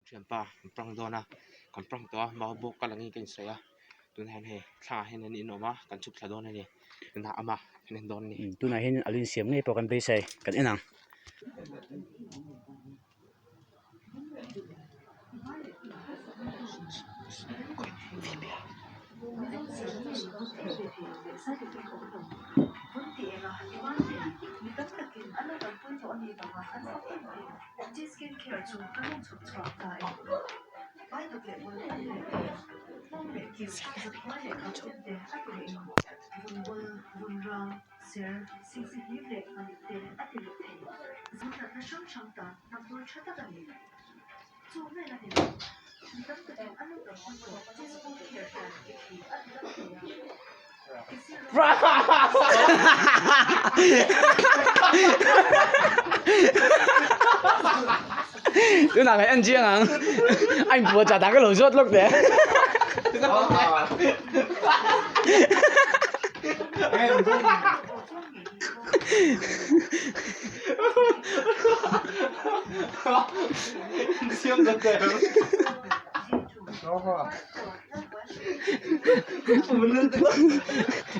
Thianpa kan prank dawn a kan prank tawh a mau bawk kal angin ka insawi a tunah hian hei thla ah hian an inawm a kan chhuk thla dawn a ni tunah amah kan en dawn a ni. Tunah hian a lo insiam ngei pawh kan beisei kan en ang. Tunah kan en chiang ang a inpuah chah dan ka lo zawt lawk teh.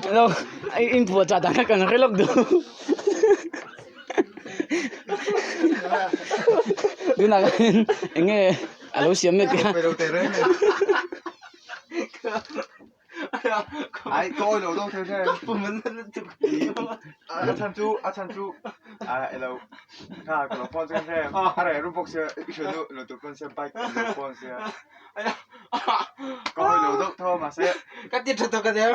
Lo inpuah chah dan kha kan hre lawk duh. Tunah khan eng nge a lo siam mek a. Ai tôi lo đâu thế thế. A chan chu a chan chu a elo kha ka lo phone chen thế. A re ru bok sia i hre nu lo tu phone sia bike lo phone sia. Ka hoi lo deuh tho ma se. Ka ti tha to ka der.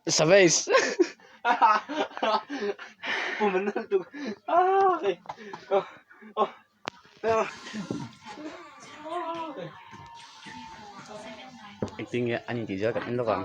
Savage. Engtin nge an intih zel kan en lawk ang.